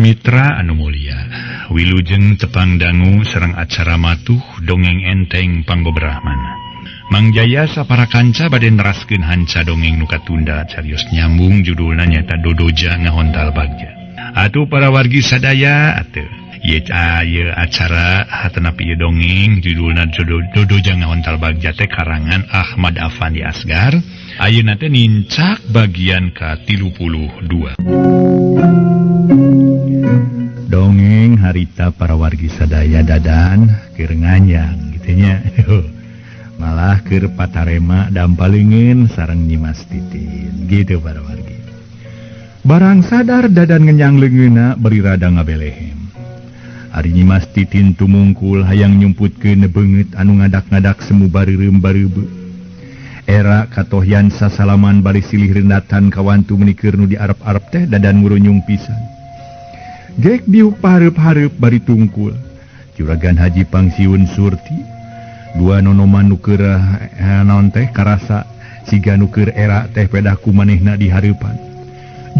Mitra anu mulia, wilujeng tepang dangu sareng acara matuh dongeng enteng panggobrahmana. Mang Jaya sapara kanca bade neraskeun hanca dongeng nu katunda carios nyambung judulna nyaeta Dodoja Ngahontal Bagja. Atuh para wargi sadaya atuh ieu ieu acara hatanapi ieu dongeng judulna Dodoja Ngahontal Bagja teh karangan Ahmad Afandi Asgar. Ayeuna teh nincak bagian ka-32. Dongeng harita para wargi sadaya dadan keur nganyang gitu nya. Malah keur patarema dampalingin sareng Nyimas Titin gitu para wargi. Barang sadar dadan ngenyang leungeunna bari rada ngabelehem. Ari Nyimas Titin tumungkul hayang nyumputkeun beungeut anu ngadak-ngadak semu bareureum bareubeu. Era katohyan sasalaman bari silih rendatan kawantu meuni keur nu diarep-arep teh dadan ngurunyung pisan. Gek diuk pahareup-hareup bari tungkul. Juragan Haji Pangsiun Surti dua nonoman nu keur naon teh karasa siga nu keur era teh pedah ku manehna di hareupan.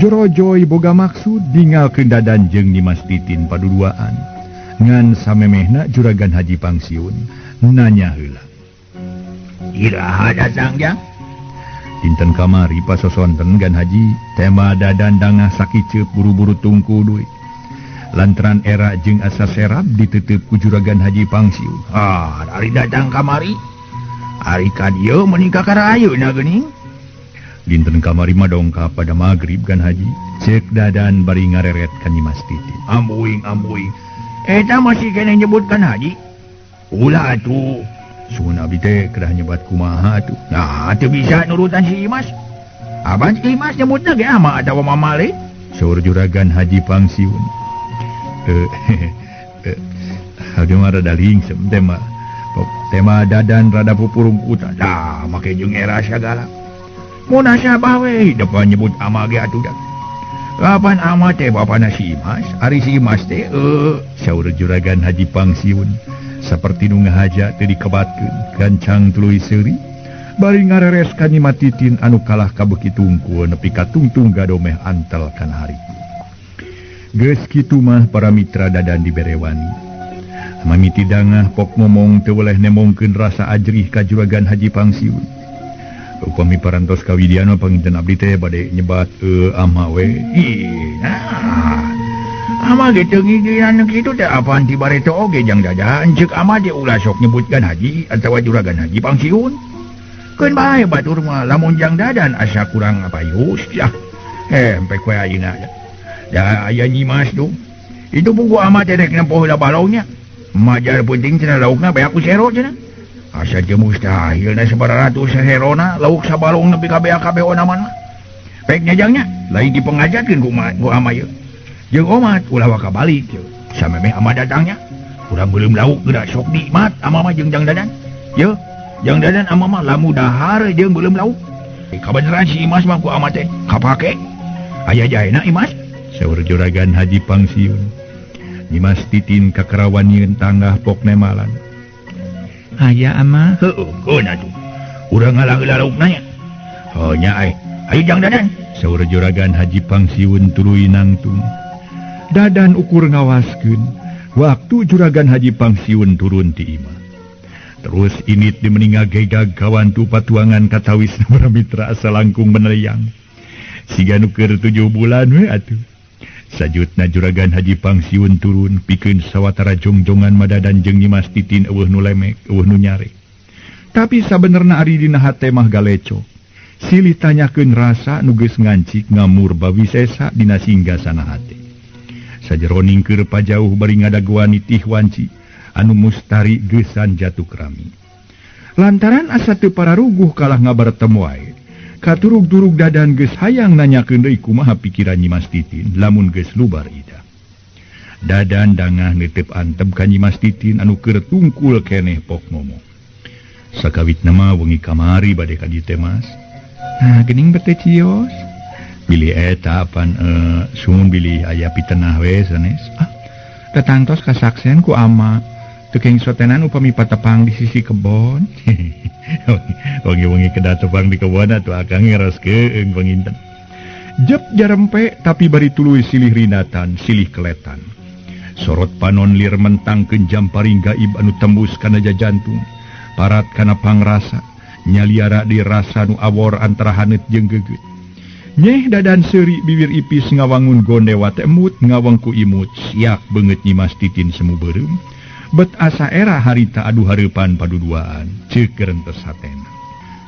Jorojoy boga maksud ningalkeun dadan jeung Nyimas Titin paduduaan. Ngan samemehna Juragan Haji Pangsiun nanya heula. Iraha datang jang? Dinten kamari pasosonten Gan Haji tema dadan dangah sakiceup buru-buru tungku deui. Lantaran era jeung asa serap ditutup ku Juragan Haji Pangsiun. Ah, ari datang kamari. Ari ka dieu meuni kakara ayeuna geuning. Dinten kamari mah dongkap pada magrib Gan Haji. Ceuk dadan bari ngareret ka Nyimas Titin. Ambuing ambuing. Eta masih keneh nyebutkan Haji. Ulah atuh. Suhun abdi teh kedah nyebat kumaha atuh. Nah, teu bisa nurutan si Imas. Aban si Imas nyebutna ge ama atawa mamale. Saur Juragan Haji Pangsiun. Abdi mah rada lingsem tema. Tema dadan rada pupurungkutan. Dah make jeung era sagala. Munasabah we depan nyebut ama ge atuh dah. Lapan ama teh bapana si Imas, ari si Imas teh saur Juragan Haji Pangsiun. Saperti nu ngahaja teu dikebatkeun, gancang tuluy seuri. Bari ngareres ka Nyimas Titin anu kalah kabeuki tungkul nepi ka tungtung gadomeh antel kana haritu. Geus kitu mah para mitra dadan diberewani. Mamiti dangah pok ngomong teu weleh nemongkeun rasa ajrih ka Juragan Haji Pangsiun. Upami parantos kawidiana panginten abdi teh bade nyebat ama we. Ih, nah. Ama ge teu ngigiran kitu teh apaan ti bareto oge jang dadan ceuk ama teh ulah sok nyebutkan haji atawa Juragan Haji Pangsiun. Keun bae batur mah lamun jang dadan asa kurang apayus yah. Hempek we ayeuna. Da aya Nyimas tuh. Itu buku ama teh rek nempo heula balongnya. Majar penting cenah laukna beak ku sero cenah. Asa teu mustahil na sabaratus serona lauk sabalong nepi ka beak kabeh onaman mah. Pek nyajangnya lain dipengajarkeun ku ama ieu. Jeung omat ulah waka balik yeuh. Samemeh ama datangnya. Urang beuleum lauk geura sok nikmat ama mah jeung jang dadan. Yeuh, jang dadan ama mah lamu dahar jeung beuleum lauk. Kabeneran si Imas mah ku ama teh kapake. Aya jahena Imas. Saur Juragan Haji Pangsiun. Nyimas Titin kakarawan yeun tanggah pok nemalan. Aya ama heueuh keun atuh. Urang ngalah-heula laukna nya. Oh nya ai. Ayo jang dadan. Saur Juragan Haji Pangsiun tuluy nangtung. Dadan ukur ngawaskeun waktu Juragan Haji Pangsiun turun ti imah. Terus init dimeninga gegag kawantu patuangan katawis para mitra asa langkung meneliang. Siga nu keur 7 bulan we atuh. Sajutna Juragan Haji Pangsiun turun pikeun sawatara jongjongan madadan jeung Nyimas Titin eueuh nu lemek, eueuh nu nyarek. Tapi sabenerna ari dina hate mah galeco. Silih tanyakeun rasa nu geus ngancik ngamur bawisesa dina singgasana hate. Sajeroning keur pajauh bari ngadagoan nitih wanci anu mustari geusan jatuh krami. Lantaran asa teu pararuguh kalah ngabartem wae. Katurug-turug dadan geus hayang nanyakeun deui kumaha pikiran Nyimas Titin lamun geus lubar ida. Dadan dangah neuteup antep ka Nyimas Titin anu keur tungkul keneh pok ngomong. Sakawitna mah wengi kamari bade ka dieu teh Mas. Nah geuning bete cios. Bilih eta apan suhun bilih aya pitenah we sanes. Ah, tetantos kasaksen ku ama. Teu kenging sotenan upami patepang di sisi kebon. Wengi-wengi kedah tepang di kebon atuh akang ngeres keung panginten. Jep jarempe tapi bari tuluy silih rinatan silih keletan. Sorot panon lir mentangkeun jamparing gaib anu tembus kana jajantung. Parat kana pangrasa, nyaliara di rasa nu awor antara haneut jeung gegeut. Nyeh dadan seuri bibir ipis ngawangun gondewa teh emut ngawengku imut siak beungeut Nyimas Titin semu beureum. Bet asa era harita adu hareupan paduduaan ceuk gerentes hatena.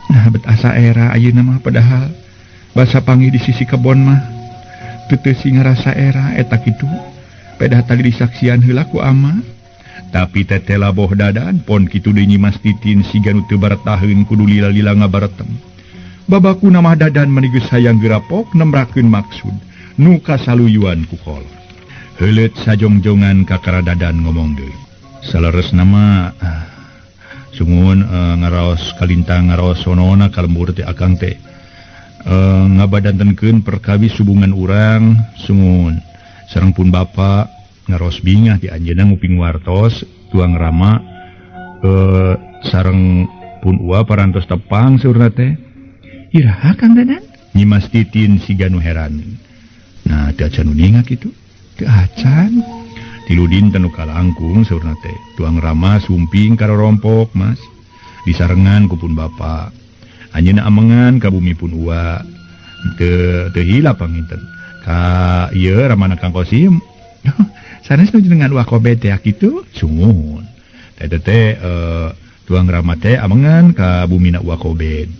Nah bet asa era ayeuna mah padahal basa panggih di sisi kebon mah teu teusi ngarasa era eta kitu. Pedah tadi disaksian heula ku ama. Tapi teteh laboh dadan pon kitu deui Nyimas Titin siga nu teu baretaheun kudu lila-lila ngabaretem. Babaku nama dadan mani geus hayang gerapok nemrakeun maksud nu kasaluyuan ku kolot. Heuleut sajongjongan kakara dadan ngomong deui. Saleresna mah sumuhun ngaraos kalintang ngaraos sonona ka lembur teh akang teh ngabadantenkeun perkawis hubungan urang sumuhun sareng pun bapa ngaraos bingah di anjeunna nguping wartos tuang rama sareng pun ua parantos tepang saurna teh. Iraha Kang Dadan? Nyimas Titin siga nu heran. Nah, teu acan uninga kitu. Teu acan. Tilu dinten nu kalangkung saurna teh. Tuang Rama sumping ka rorompok, Mas. Disarengan ku pun bapa. Anjeunna amengan ka bumi pun ua. Teu teu hilap panginten. Ka ieu ramana Kang Kosim. Sanes nu jenengan Wa Kobet teh kitu? Sumuhun. Teh teh tuang Rama teh amengan ka bumina Wa Kobet.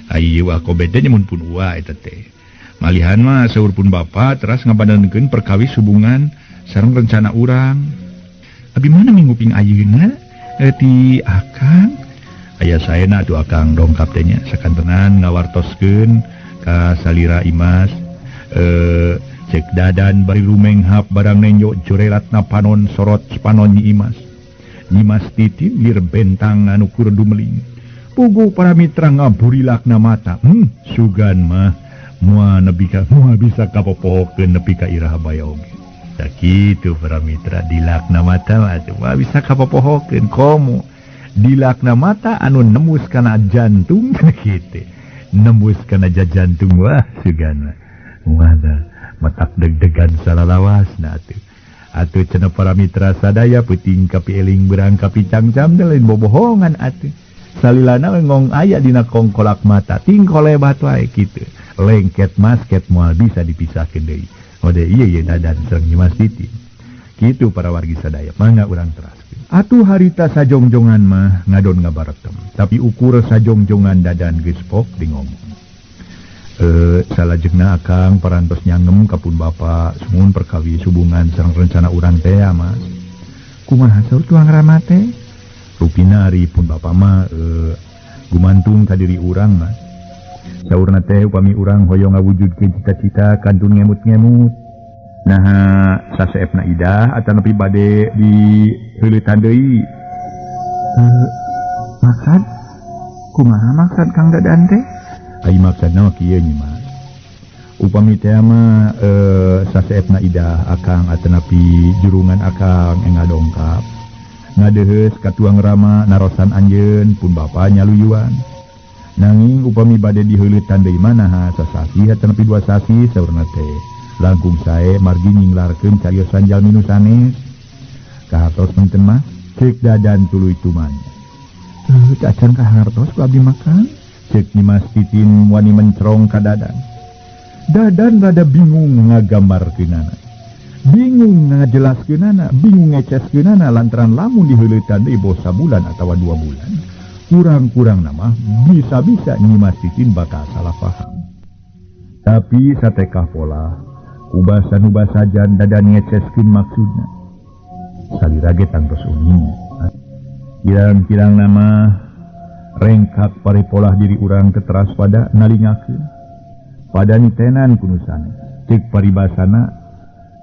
Ai Wa Kobet teh nyemun pun ua eta teh. Malihan mah saur pun bapa teras ngabadankeun perkawis hubungan sareng rencana urang. Abi mana minguping ayeuna ti akang? Aya saena atuh akang dongkap teh nya sakantenan ngawartoskeun ka salira Imas. Cek dadan bari rumenghap barang nenjo jorelatna panon sorot panon Nyi Imas. Nyimas Titin lir bentang anu kur dumeling. Pugu para mitra ngaburilakna mata. Sugan mah moal nepi ka moal bisa kapopohokeun nepi ka iraha bae oge. Sakitu para mitra dilakna mata mah atuh moal bisa kapopohokeun komo. Dilakna mata anu nembus kana jantung kitu. Nembus kana jantung wah sugan mah. Moal matak deg-degan salalawasna atuh. Atuh cenah para mitra sadaya peuting kapi eling beurang kapi cangcam teh lain bobohongan atuh. Salilana ngong aya dina kongkolak mata tingkolebat wae kitu. Lengket masket moal bisa dipisahkeun deui. Ode ieu ye dadan sareng Nyimas Titin. Kitu para wargi sadaya mangga urang teraskeun. Atuh harita sajongjongan mah ngadon ngabaretem. Tapi ukur sajongjongan dadan geus pok di ngomong. Salajengna akang parantos nyangem ka pun bapa sumuhun perkawis hubungan sareng rencana urang teh Mas. Kumaha saur tuang Rama teh? Rupina ari pun bapa mah gumantung ka diri urang Mas. Saurna teh upami urang hoyong ngawujudkeun cita-cita kantun ngemut-ngemut. Naha saseepna idah atanapi bade diheuleuthan deui. Maksad kumaha maksad Kang Dadan teh? Ai maksudna mah kieu nyi Mas. Upami teh mah saseepna idah akang atanapi jurungan akang enggal dongkap. Ngadeuheus ka tuang Rama narosan anjeun pun bapa nyaluyuan. Nanging upami bade diheuleuthan deui manaha sasasi atanapi dua sasi saurna teh. Langkung sae margi nyinglarkeun cariosan jalmi nu sanes. Kahartos punten mah ceuk dadan tuluy tuman. Teu acan kahartos ku abdi makan. Ceuk Nyimas Titin wani mencerong ka dadan. Dadan rada bingung ngagambarkeunana. Bingung ngajelaskeunana, bingung ngeceskeunana lantaran lamun diheuleuthan deui boh sabulan atawa 2 bulan. Kurang-kurang nama bisa-bisa Nyimas Titin bakal salah paham. Tapi satekah pola ubasan-ubasajan dadan ngeceskeun maksudna. Salira ge tangtos uning. Kirang-kirang nama rengkak paripolah diri urang teteras pada nalingakeun. Pada nitenan kuno sanes. Ceuk paribasana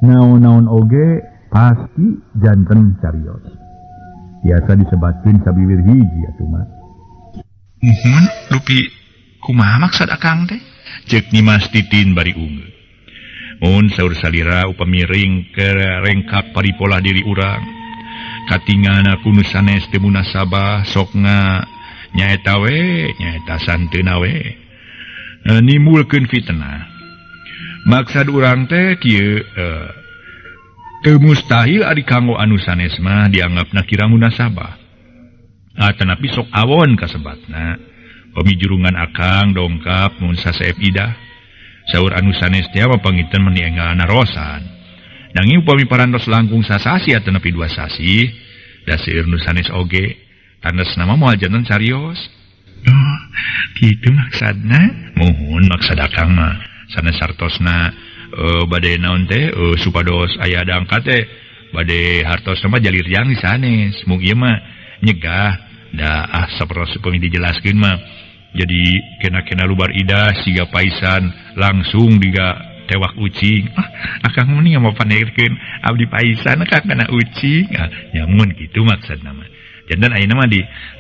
naon-naon oge pasti janten carios. Biasa disebatkeun sabiwir hiji atuh mah. Muhun lupi kumaha maksud akang teh? Ceuk Nyimas Titin bari ungeut. Mun saur salira upami rengkak paripolah diri urang. Katingana kuno sanes teu munasabah sokna nyaeta we, nyaeta santeuna we. Nimbulkeun fitnah. Maksad urang teh kieu teu mustahil ari kanggo anu sanes mah dianggapna kirang munasabah. Atanapi sok awon kasebatna. Pami jurungan akang dongkap mun saseep idah. Saur anu sanes teh mah panginten meuni enggal narosan. Nanging upami parantos langkung sasasi atanapi dua sasi, da seueur nu sanes oge, tandasna mah moal janten sarios. Oh, kitu maksudna? Muhun maksad akang mah. Sanes hartosna bade naon teh supados aya dangkat teh bade hartosna mah jalir yang sanes. Mung ieu mah nyegah da sapertos upami dijelaskeun mah. Jadi kena-kena lubar idah siga paisan langsung diga tewak ucing. Akang meni mau panerkeun abdi paisan akang kana ucing. Nyamun kitu maksudna mah. Janten ayeuna mah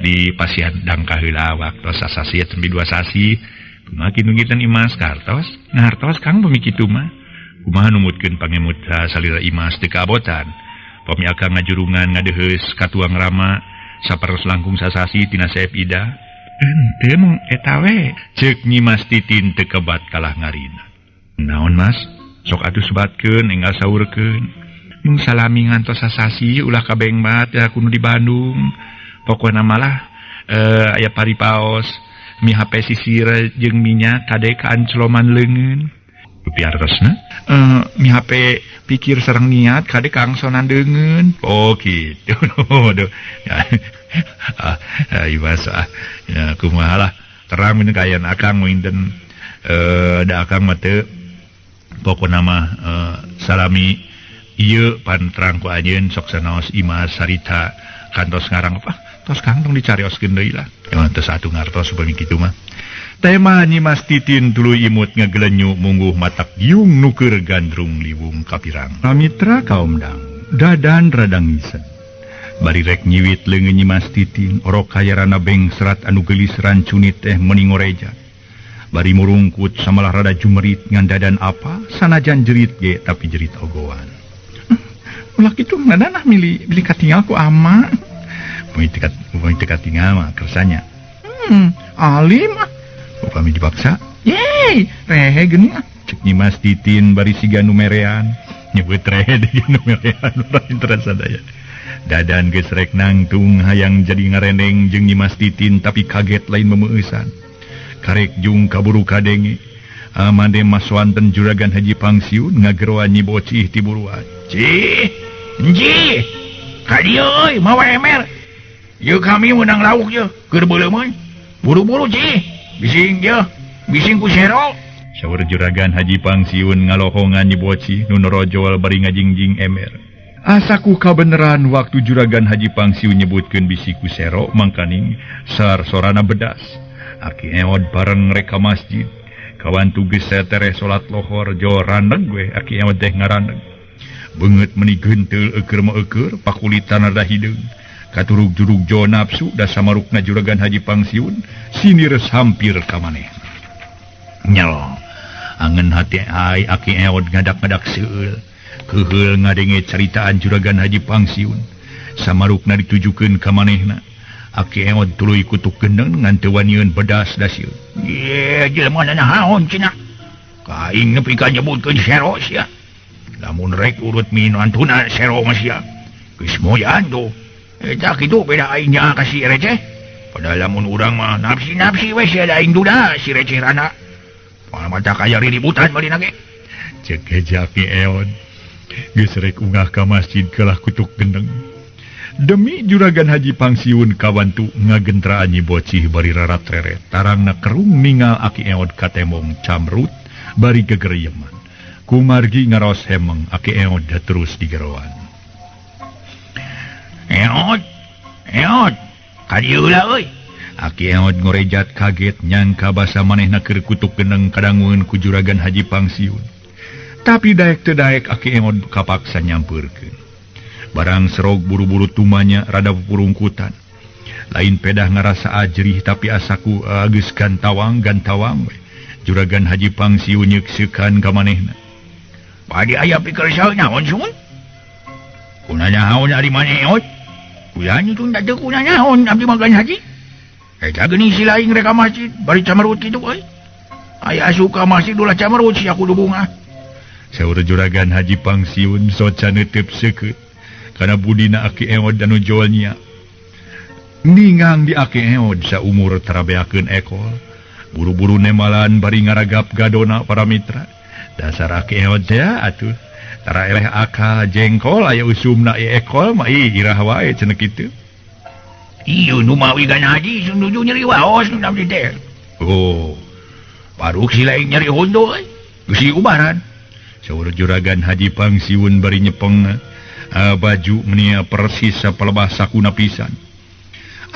di pasihan dangka heula waktos sasasi sampai dua sasi. Kumaha kitu ngitan Imas kartos? Ngartos Kang pami kitu mah. Kumaha numutkeun pangemut salira Imas teu kabotan. Pami akang ngajurungan ngadeheus ka tuang rama saparos langkung sasasi tina seep ida. Henteu mung eta we. Ceuk Nyi Mas Titin teu kebat kalah ngarina. Naon Mas? Sok atuh sebatkeun enggal saurkeun. Mung salami ngantos sasasi ulah kabeng bat ya kudu di Bandung. Pokona malah aya paripaos mi HP sisir jeung minyak kade ka ancloman leungeun. Piartosna? Mi HP pikir sareng niat kade ka angsonan leungeun. Oh kitu. Aduh. Imas ya kumaha lah. Terang ini kaayaan akang winten da akang mah teu pokona mah salami ieu pan terang ku anjeun sok sanaos Imas sarita kantos ngarang apa tos Kang tong dicarioskeun deui lah. Teu satu ngartos upami kitu mah. Tema Nyi Mas Titin tuluy imut ngagelenyu mungguh matak giung nu keur gandrung liwung kapirang. Pamitra kaum dang dadan radangisen. Bari rek nyiwit leungeun Nyi Mas Titin orok hayarana beng serat anu geulis rancuni teh meuni ngoreja. Bari murungkut samalah rada jumerit ngan dadan apa sanajan jerit ge tapi jerit ogoan. Ulah kitu ngadanah milih beli katingal ku ama. Upami teu katingal mah kersanya. Alim ah. Upami dipaksa. Yeay, rehe geuning ah. Cek Nyi Mas Titin bari siga nu merean. Nyebut rehe deui nu merean urang interest sadaya. Dadan geus rek nangtung hayang jadi ngarendeng jeung Nyi Mas Titin tapi kaget lain memeueusan. Karek jung kaburu kadenge. Amade maswanten juragan Haji Pangsiun ngageroan Nyi Bocih ti buruan. Cih, enji. Ka dieu euy mawa emer. Ieu kami meunang lauk ieu keur beuleumeun. Buru-buru cih. Bising ieu, bising ku sero. Saur juragan Haji Pangsiun ngalohongan Nyi Bocih nu norojol bari ngajingjing emer. Asaku kabeneran waktu juragan Haji Pangsiun nyebutkeun bisi ku sero mangkaning sar sorana bedas. Aki Eod bareng rek ka masjid. Kawantu geus satereh salat lohor jo raneg we aki Eod teh ngaraneg. Beungeut meuni geunteul eueur mah eueur pakulitan rada hideung. Katurug-jurug jo nafsu da samarukna juragan Haji Pangsiun sinir hampir ka manehna. Nyelo angen hati ai aki Eod ngadak-ngadak seueul. Keuheul ngadenge caritaan juragan Haji Pangsiun. Samarukna ditujukeun ka manehna. Aki Eod tuluy kutuk gendeng ngan teu wanieun bedas dasieun. Ye jelema nanaon cenah. Ka aing nepi ka nyebutkeun sero sia. Lamun rek urut minantuna sero mah sia. Geus moyan tuh. Eta kitu beda aing nya ka si receh. Padahal lamun urang mah nafsi-nafsi we sia da aing duda si receh rana. Moal mata kaya riributan balina ge. Cek heja Aki Eod. Geus rek ungah ka masjid kalah kutuk gendeng. Demi juragan Haji Pangsiun kawantu ngagentraan Nyi Bocih bari rarat reret. Tarangna kerung ningal Aki Eod katemong camrut bari gegereyeman. Kumargi ngaros hemeng Aki Eod terus digeroan. Eod, Eod, ka dieu lah euy. Aki Eod ngorejat kaget nyangka basa manehna keur kutuk gendeng kadangueun ku juragan Haji Pangsiun. Tapi daek teu daek Aki Eod kapaksa nyampeurkeun. Barang serog buru-buru tumanya rada pupurungkutan. Lain pedah ngarasa ajrih tapi asaku geus gantawang-gantawang we. Juragan Haji Pangsiun nyekseukan ka manehna. Bade aya pikersa naon sun? Kunanaon ari maneh Eod? Kuya nyutun da teu kunanaon abdi mah gan haji. Eta geuning si laing rek ka masjid bari camerut kitu euy. Aya asup ka masjid ulah camerut sia kudu bungah. Saur juragan Haji Pangsiun soca neuteup seukeut kana budina Aki Eod anu jolnya. Ningang di Aki Eod saumur tarabeakeun ekol. Buru-buru nemalan bari ngaragap gadona para mitra. Dasar Aki Eod teh atuh. Tara eleh akal jengkol aya usumna ieu ekol mah ih irah wae cenah kitu. Ieu nu mawi gan haji sun nuju nyeri waos nu abdi teh. Oh. Baruk si lain nyeri hondo euy. Geus ubaran. Saur juragan Haji Pangsiun bari nyepeng baju menia persis sapalebah sakuna pisan.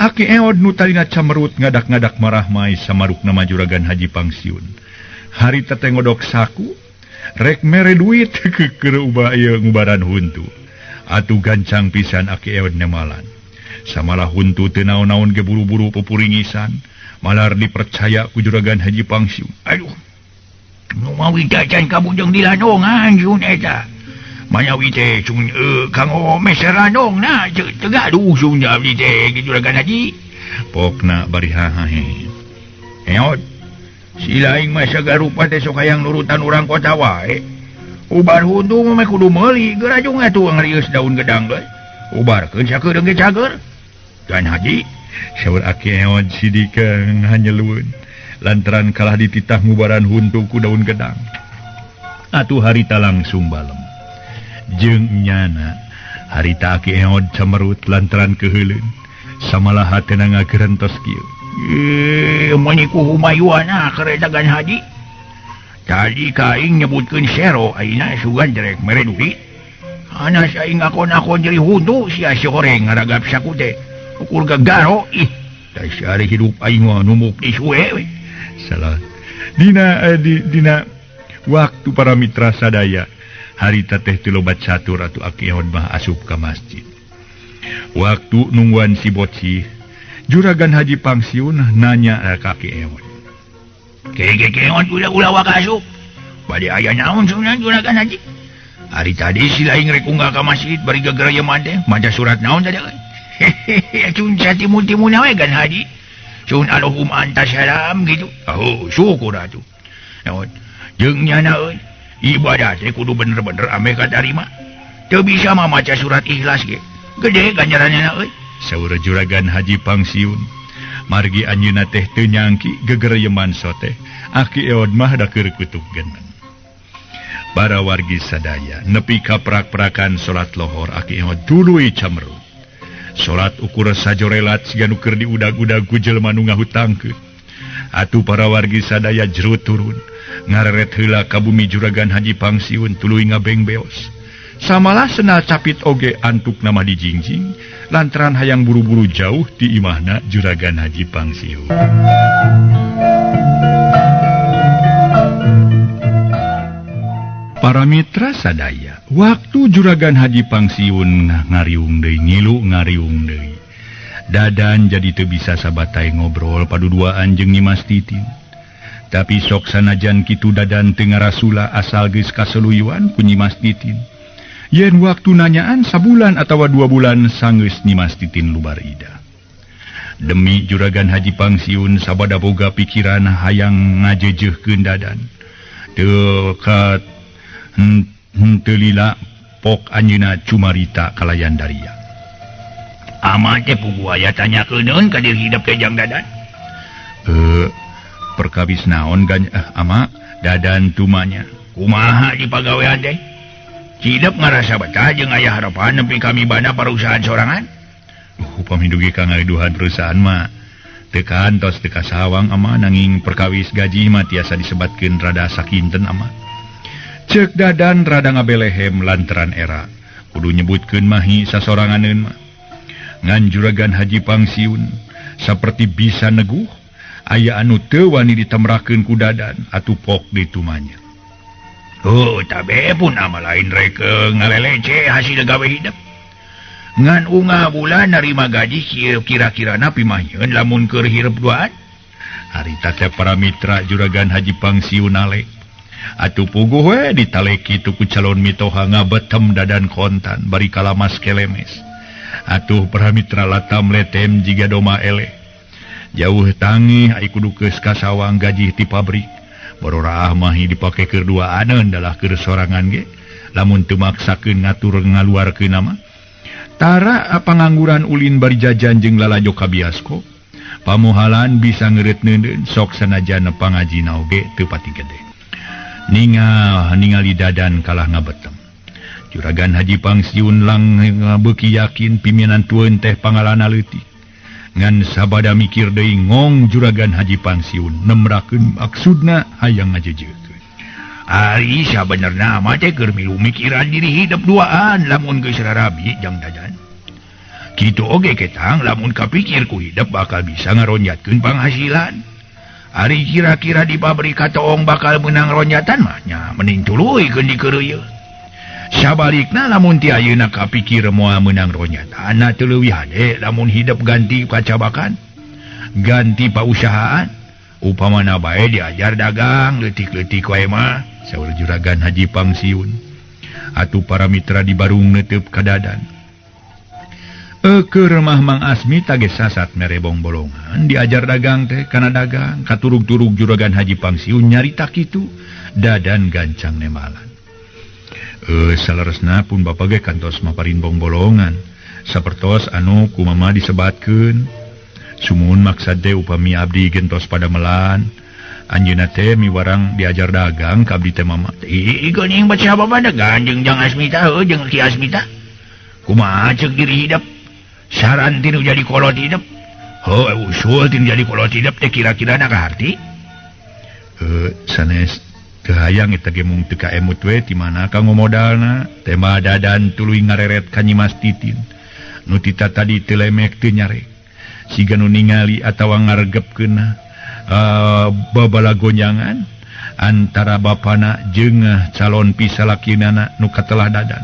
Aki Eod nu tadina camerut ngadak-ngadak marah mai samarukna mah juragan Haji Pangsiun. Harita teh ngodok saku rek mere duit keur ubah ieu ngubaran huntu. Atuh gancang pisan Aki Eod nemalan. Samalah huntu teu naon-naon ge buru-buru pupuringisan, malar dipercaya ku juragan Haji Pangsiun. Aduh. Nu mawi cacan kabujeng di landongan sun eta. Manyawi teh sun kanggo meser landongna teu gaduh sun abdi teh juragan Haji. Pokna bari hahahe. Eod. Si lain mah sagarupa teh sok hayang nurutan urang kota wae. Ubar huntu mah kudu meuli, gerajung atuh ngarius daun gedang geus. Ubarkeun sakedeung ge cager. Gan Haji, saur Aki Eod sidik hanyelueun lantaran kalah dititah ngubaran huntu ku daun gedang. Atuh harita langsung balem. Jeung nyana harita Aki Eod camerut lantaran keuheuleun. Samalah hatena ngagerentos kieu. Meuni ku humayuana kareta Gan Haji. Tadi ka aing nyebutkeun sero, ayeuna sugan rek mere duit. Anas aing ngakon-akon jadi huntu sia goreng ngaragap saku teh. Ukur gagaro ih. Dasar hidup aing mah numbuk di suwe we. Salah. Dina dina waktu para mitra sadaya harita teh teu lobat catur atuh Aki Eod mah asup ka masjid. Waktu nungguan si bocih, juragan Haji Pangsiun nanya ka Aki Eod. Ke Eod ulah waka asup. Bade aya naon sunan juragan Haji? Hari tadi si lain rek unggah ka masjid bari gagerayeman teh maca surat naon tadi euy. Hehehe cun satimun-timun we Gan Haji. Cun alhum anta salam gitu. Oh syukur atuh. Naon jeung nyana euy ibadah teh kudu bener-bener ameh katarima. Teu bisa mah maca surat ikhlas ge. Gede ganjaranna euy. Saur juragan Haji Pangsiun. Margi anjeunna teh teu nyangki gegereyeman sote. Aki Eod mah da keur kutuk geneng. Para wargi sadaya nepi ka prak-prakan salat lohor Aki Eod tuluy camerut. Salat ukur sajorelat siga nu keur diudag-udag ku jelema nu ngahutangkeun. Atuh para wargi sadaya jero turun ngareret heula ka bumi juragan Haji Pangsiun tuluy ngabeng beos. Samalah senal capit oge antuk nama dijingjing lantaran hayang buru-buru jauh ti imahna juragan Haji Pangsiun. Para mitra sadaya, waktu juragan Haji Pangsiun ngariung deui ngilu ngariung deui. Dadan jadi teu bisa sabatai ngobrol paduduaan jeung Nyimas Titin. Tapi sok sanajan kitu Dadan teu ngarasula asal geus kaseluyuan ku Nyimas Titin. Yen waktu nanyaan sabulan atawa 2 bulan sanggeus Nyimas Titin lubar ida. Demi juragan Haji Pangsiun sabada boga pikiran hayang ngajejeuhkeun Dadan. Teu ka henteu lila pok anjeunna cumarita kalayan daria. Ama teh puguh aya tanyakeun ka diri hidep teh jang Dadan. Perkawis naon gan ama Dadan tumanya. Kumaha di pagawean teh? Cidep ngarasa betah jeung aya harapan nepi kami bana perusahaan sorangan. Upami dugi ka ngariduhan perusahaan mah teu kantos teu kasawang ama nanging perkawis gaji mah tiasa disebatkeun rada sakinten ama. Ceuk Dadan rada ngabelehem lantaran era kudu nyebutkeun mahi sasoranganeun mah. Ngan juragan Haji Pangsiun saperti bisa neguh aya anu teu wani ditemrakeun ku Dadan atuh pok ditumanya. Oh, tabe pun ama lain rek ngalelece hasil gawe hidep. Ngan ungah bulan narima gaji kira-kirana pimahyun lamun keur hireup duaan. Harita teh para mitra juragan Haji Pangsiun nalek. Atuh puguh we ditaleki tu ku calon mitoha ngabetem Dadan kontan bari kalamas kelemes. Atuh para mitra latam letem jiga doma eleh. Jauh tangih ai kudu keus ka sawang gaji ti pabrik. Bororaah mah dipake keur duaaneun dalah keur sorangan ge. Lamun teu maksakeun ngatur ngaluarkeun mah. Tara pangangguran ulin bari jajan jeung lalajo ka bioskop. Pamohalan bisa ngeureut neuneun sok sanajan pangajina oge teu pati gede. Ningali Dadan kalah ngabetem. Juragan Haji Pangsiun lang beuki yakin pimpinan tueun teh pangalana leutik. Ngan sabada mikir deui ngong Juragan Haji Pangsiun nemrakeun maksudna hayang ngajejeukeun. Ari sabenerna mah teh keur milu mikiran diri hidup duaan lamun geus rarabi jang Dadan. Kitu oge ketang lamun kapikir ku hidup bakal bisa ngaronjatkeun panghasilan. Ari kira-kira di pabrik katoong bakal menang ronjatan mah nya mending tuluy keun dikeureuyeun. Sabalikna lamun ti ayeuna kapikir moal meunang ronjatan na teu leuwih hade lamun hidup ganti kacabakan, ganti pausahaan. Upamana bae diajar dagang leutik-leutik wae mah. Saur Juragan Haji Pangsiun. Atuh para mitra di barung neuteub ka Dadan. Keur mah Mang Asmi tage sasat mere bongbolongan diajar dagang teh kana dagang katurug-turug Juragan Haji Pangsiun nyarita kitu Dadan gancang nemalan. Saleresna pun bapa ge kantos maparin bongbolongan sapertos anu ku mama disebatkeun. Sumuhun maksad teh upami abdi gentos padamelan anjeunna teh miwarang diajar dagang ka abdi teh mama. Ih geuning baca bapa dagang jeung Jang Asmita heuh jeung Ki Asmita. Kumaha ceuk diri hidup? Saran tinu jadi kolot hidup. Heuh usul tinu jadi kolot hidup teh kira-kira na kaharti? Sanes teu hayang eta ge mung teu kaemut we ti mana kanggo modalna. Tema Dadan tuluy ngareret ka Nyimas Titin. Nu tita tadi teu lemek teu nyarek. Siga nu ningali atawa ngaregepkeunna babala gonjangan antara bapana jeung calon pisalakinana nu katelah Dadan.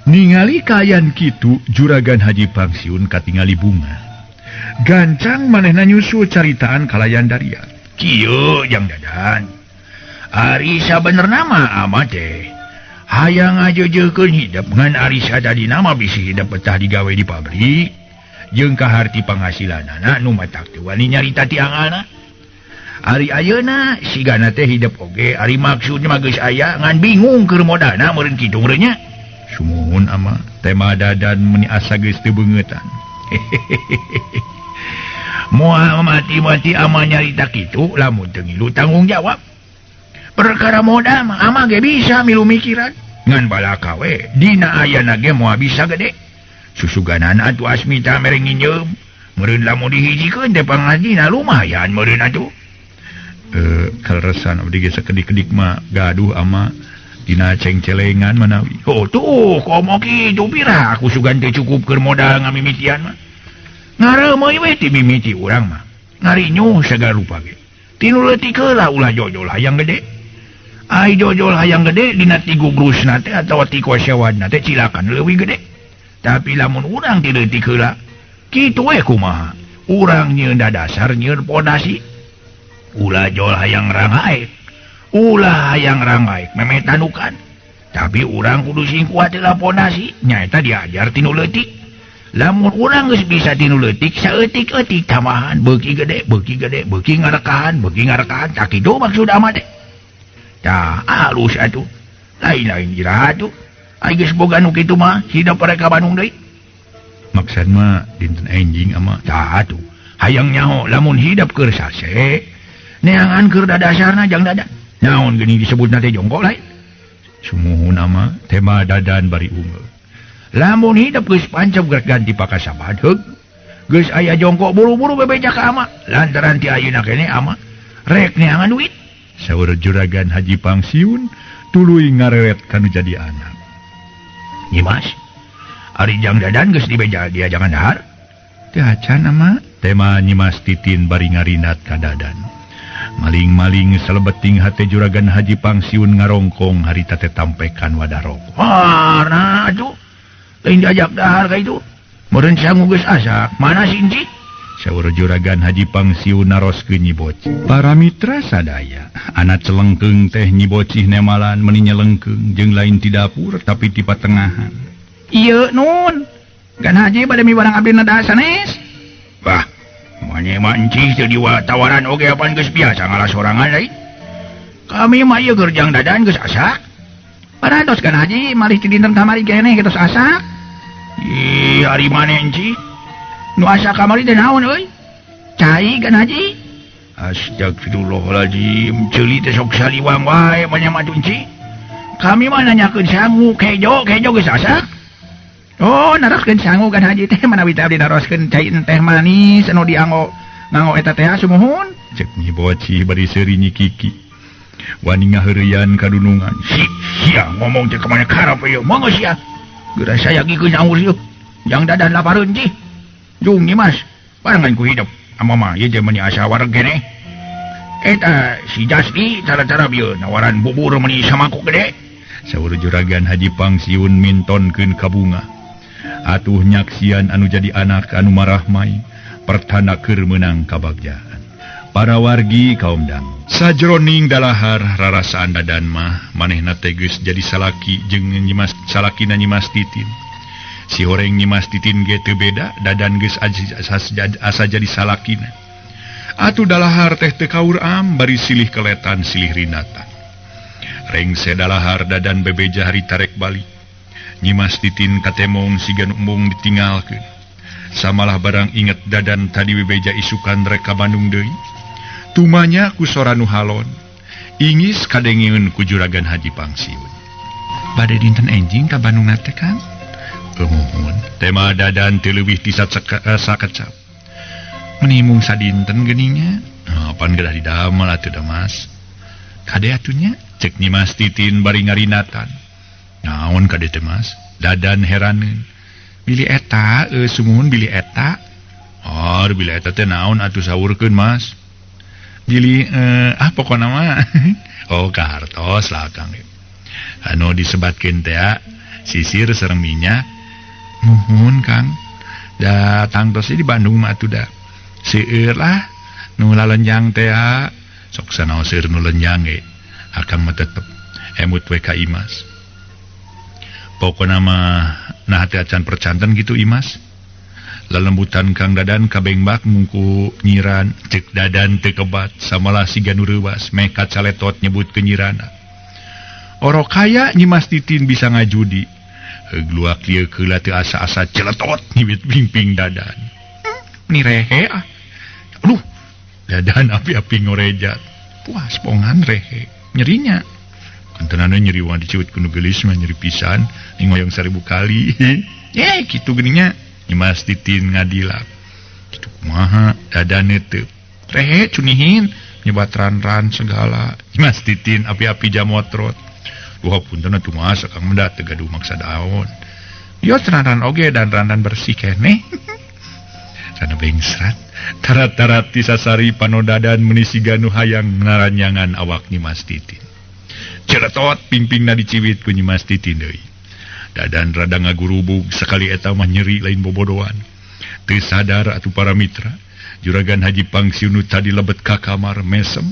Ningali kaayaan kitu Juragan Haji Pangsiun katingali bunga. Gancang manehna nyusul caritaan kalayan daria. Kieu jang Dadan. Ari sabenerna mah ama teh hayang ngajeujeukkeun hidup ngan ari sadadina mah bisi hidup betah digawe di pabrik. Jeung kaharti panghasilanana nu matak teu wani nyarita ti angalna. Ari ayeuna sigana teh hidup oge ari maksudna mah geus aya ngan bingung keur modalna meureun kitu meureun nya. Sumuhun ama tema Dadan meuni asa geus teu beungeutan. Moal mati-mati ama nyarita kitu lamun teu ngilu tanggung jawab. Perkara modal mah ama ge bisa milu mikiran ngan balaka we dina ayana ge moal bisa gede. Susuganan atuh Asmita mere nginjeum meureun lamun dihijikeun teh pangajina lumayan meureun atuh. Kaleresan abdi ge sakedik-kedik mah gaduh ama dina cengcelengan manawi. Oh tuh komo kitu pira aku sugan teh cukup keur modal ngamimitian mah. Ngareumeuy we ti mimiti urang mah. Ngarinyuh sagala rupa ge. Tinu leutik heula ulah jojol hayang gede. Ai jojol hayang gede dina tigubrusna teh atawa tikosewadna teh cilakan leuwih gede. Tapi lamun urang ti leutik heula kitu we kumaha? Urang nyieun dasar nyieun pondasi. Ulah jol hayang ranghaek. Ulah hayang ranghaek memeh tanukan. Tapi urang kudu sing kuat heula pondasi, nyaeta diajar tinu leutik. Lamun urang geus bisa tinu leutik saeutik-eutik tambahan beuki gede, beuki gede, beuki ngarekahan, tah kitu maksud ama teh. Tah alus atuh. Lain-lain iraha atuh. Ai geus boga nu kitu mah hidup mereka Bandung deui. Maksud mah dinten enjing ama tah atuh. Hayang nyaho lamun hidup keur sase neangan keur dadasarna jang Dadan. Naon geuning disebutna teh jongkok lain. Sumuhun ama tema Dadan bari unggul. Lamun hidup geus pancep geus ganti pakasaban heug. Geus aya jongkok buru-buru bebeja ka ama. Lantaran ti ayeuna keneh ama rek neangan duit. Saur Juragan Haji Pangsiun tuluy ngareret kanu jadi anak. Nyimas, ari jang Dadan geus dibeja dia jangan dahar. Teu acan ama tema Nyimas Titin bari ngarinat ka Dadan. Maling-maling salebeting hate Juragan Haji Pangsiun ngarongkong harita teh tampekan wadah rokok. Warna atuh. Lain diajak dahar ka itu. Meureun sangu geus asak, mana si Encik? Saur Juragan Haji Pangsiun naroskeun Nyi Bocih. Para mitra sadaya, anak celengkeung teh Nyi Bocih nemalan meuni nyelengkeung jeung lain ti dapur tapi ti patengahan. Ieu nun. Gan Haji bade miwarang abdi na dahar sanes. Wah, mane mah encih teu diwatawaran oge apan geus biasa ngalah sorangan lain. Kami mah ieu keur Jang Dadan geus asak. Parantos kan Haji malih ti dinten kamari keneh geus asak. Ih, ari maneh Enci? Nu asak kamari teh naon euy? Cai kan Haji? Astagfirullahaladzim, ceuli teh sok saliwang wae banyak mah Enci. Kami mah nanyakeun sangu kejo, kejo geus asak. Oh, naroskeun sangu kan Haji teh manawi teh abdi naroskeun cai teh manis anu dianggo nganggo eta teh sumuhun. Cek Nyi Boci bari seuri Nyi Kiki. Wani ngaheureuyan kadunungan. Si, sia ngomong teh kamana karep ieu? Mangga sia. Geura saya gikeun anggur ieu. Jang Dadan lapareun cih. Jung Nyi Mas, barengan ku hidup. Ama mah ieu teh meuni asa wareg keneh. Eta si Jasdi cara-cara bieu nawaran bubur meuni samangkuk gede. Saur Juragan Haji Pangsiun mintonkeun kabunga. Atuh nyaksian anu jadi anak anu marahmai pertanda keur meunang kabagjaan. Para wargi kaum dang. Sajroning dalahar rarasaan Dadan mah manehna teh geus jadi salaki jeung Nyimas salakina Nyimas Titin. Si horeng Nyimas Titin ge teu beda, Dadan geus asa jadi salakina. Atuh dalahar teh teu kaur am bari silih keletan silih rinatan. Rengse dalahar Dadan bebeja harita rek balik. Nyimas Titin katemong siga nu embung ditinggalkeun. Samalah barang inget Dadan tadi bebeja isukan rek ka Bandung deui. Tumanya ku sora nu halon. Ingis kadengeun ku Juragan Haji Pangsiun. Bade dinten enjing ka Bandung teh Kang? Kemuhun. Tema Dadan teu leuwih ti sakecap. Meuni mung sadinten geuningnya. Nah, pan gedah didamel atuh da Mas. Kade atuh nya? Cek Nyimas Titin bari ngarinatan. Naon kade teh Mas? Dadan heraneun. Bilih eta, sumuhun bilih eta. Oh, bilih eta teh naon atuh sawurkeun Mas? Bilih pokona mah. Oh, kahartos lah Kang. Anu disebatkeun teh sisir sareng minyak. Muhun Kang. Da tangtos di Bandung mah atuh da. Seueur lah nu lalenjang teh sok sanaos seueur nu lenjang ge. Akang mah tetep emut we ka Imas. Pokona mah nah teh acan percanten gitu Imas. Lalembutan Kang Dadan kabengbak mungku nyiran cek Dadan teu kebat samalah siga nu reuwas meka caletot nyebut ke nyirana. Orok kaya Nyimas Titin bisa ngajudi. Heugluak lieu keula teu asa-asa celetot nyibit pingping Dadan. Ni rehe ah. Aduh, Dadan api-api ngorejat. Puas pongan rehe. Nyerinya. Kantenana nyeri wah diciwit ku nu geulis mah nyeri pisan, ngoyong 1000 kali. Kitu geuning nya. Nyimas Titin ngadilak. Kitu kumaha Dadan teu. Rehe cunihin nyebat ran-ran segala. Nyimas Titin api-api jamotrot. Duh punten atuh Mas akang mah teu gaduh maksa daon. Yo ran-ran oge dan ran-ran bersih keneh. Rana bengsrat. Tarat-tarat ti sasari panodadan meuni siga nu hayang naranyangan awak Nyimas Titin. Celetot pingpingna diciwit ku Nyimas Titin deui. Dadan rada ngagurubug sekali eta mah nyeri lain bobodoan. Teu sadar atuh para mitra, Juragan Haji Pangsiun nu tadi lebet ka kamar mesem,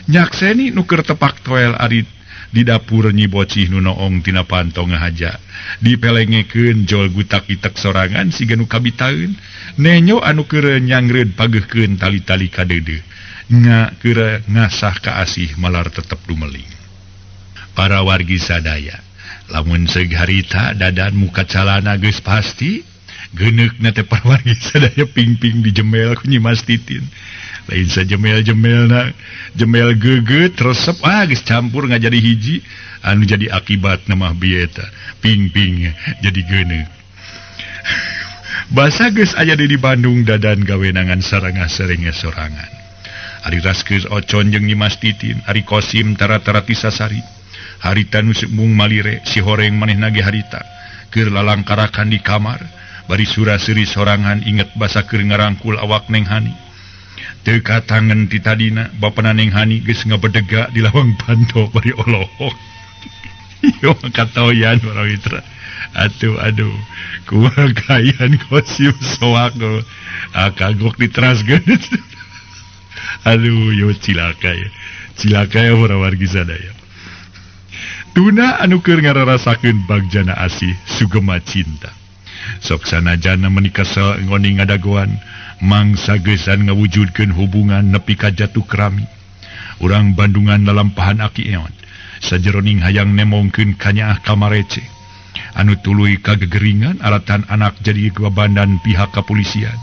nyakseni nu keur tepak toel ari di dapur Nyi Bocih nu noong tina panto ngahaja. Dipelengekeun jol gutak-itek sorangan siga nu kabitaeun, nenyo anu keur nyangreud pageuhkeun tali-tali kadeudeuh. Nga keur ngasah ka asih malar tetep dumeling. Para wargi sadaya, lamun seug harita Dadan muka calana geus pasti geuneukna teh para wargi sadaya pingping dijemel ku Nyimas Titin. Lain sajemel-jemelna, jemel geget resep geus campur ngajadi hiji anu jadi akibatna mah bieu eta pingping jadi geuneuk. Basa geus aya di Bandung Dadan gawenangan sarangah serenge sorangan. Ari raskeus Ocon jeung Nyimas Titin, ari Kosim tara-tara ti sasari. Harita nu seubung malire si horeng manehna ge harita keur lalangkarakan di kamar bari sura-seuri sorangan inget basa keur ngarangkul awak Neng Hani. Teu katangen ti tadina bapana Neng Hani geus ngabedega di lawang panto bari olohok. Yo katoyan para mitra. Atuh aduh kumaha kayan Kosim soak kagok diteraskeun. Aduh yo cilaka ya. Cilaka ya para wargi sadaya. Tuna anu keur ngararasakeun bagjana asih sugema cinta. Sok sanajana meuni kesel ngoni ngadagoan mangsa geusan ngawujudkeun hubungan nepi ka jatuh kerami. Urang Bandungan lalampahan Aki Eod sajeroning hayang nemongkeun kanyaah ka Marece anu tuluy kagegeringan alatan anak jadi kebabandan pihak kepolisian.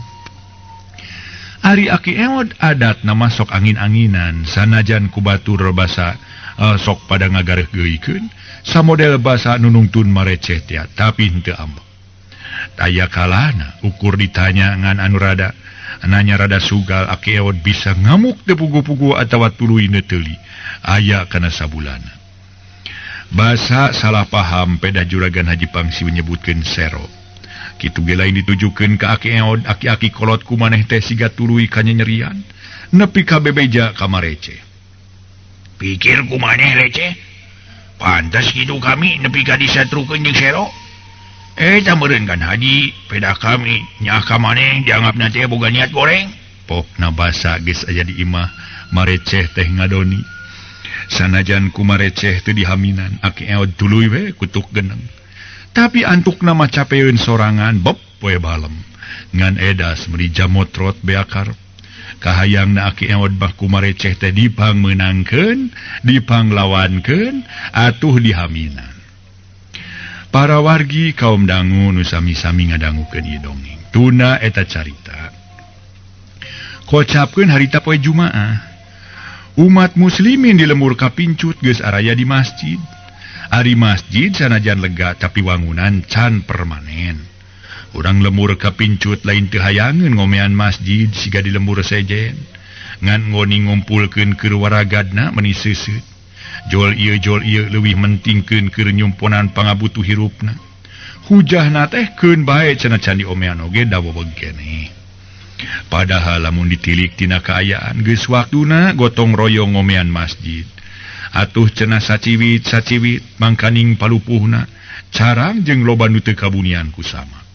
Ari Aki Eod adat nama sok angin-anginan sanajan ku batur basa sok pada ngagareuh geuikeun samodel basa nunungtun Mareceh teh tapi henteu ambek. Taya kalana ukur ditanya ngan anu rada nanya rada sugal Aki Eod bisa ngamuk teu pugu-pugu atawa tuluy neuteli aya kana sabulana. Basa salah paham peda Juragan Haji Pangsiun nyebutkeun sero. Kitu ge lain ditujukeun ka Aki Eod aki-aki kolot ku maneh teh siga tuluy kanyanyerian nepi ka bebeja ka Marece. Pikir ku maneh receh? Pantas kitu kami nepi ka disatrukeun jeung sero. Eta meureun kan haji peda kami nyaah ka maneh dianggapna teh boga niat goreng. Pokna basa geus aya di imah Mareceh teh ngadoni. Sanajan ku Mareceh teu dihaminan Aki Eod tuluy we kutuk geneng. Tapi antukna mah capeun sorangan bep we balem. Ngan edas meuli jamotrot beakar. Kahayangna Aki Eod bah ku Mareceh teh dipang meunangkeun, dipang lawankeun, atuh dihaminan. Para wargi kaum dangu nu sami-sami ngadangukeun ieu dongeng. Tuna eta carita. Kocapkeun harita poe Jumaah. Umat muslimin di lembur kapincut geus araya di masjid. Ari masjid sanajan lega tapi wangunan can permanen. Urang lembur kapincut lain teu hayangeun ngomean masjid siga di lembur sejen. Ngan ngoni ngumpulkeun keur waragadna meuni seuseut. Jol ieu leuwih mentingkeun keur nyumponan pangabutuh hirupna. Hujahna teh keun bae cenah candi omean oge da weweg keneh. Padahal lamun ditilik tina kaayaan geus waktuna gotong royong ngomean masjid. Atuh cenah saciwit-saciwit mangkaning palupuhna carang jeung loba nu teu kabunian ku sama.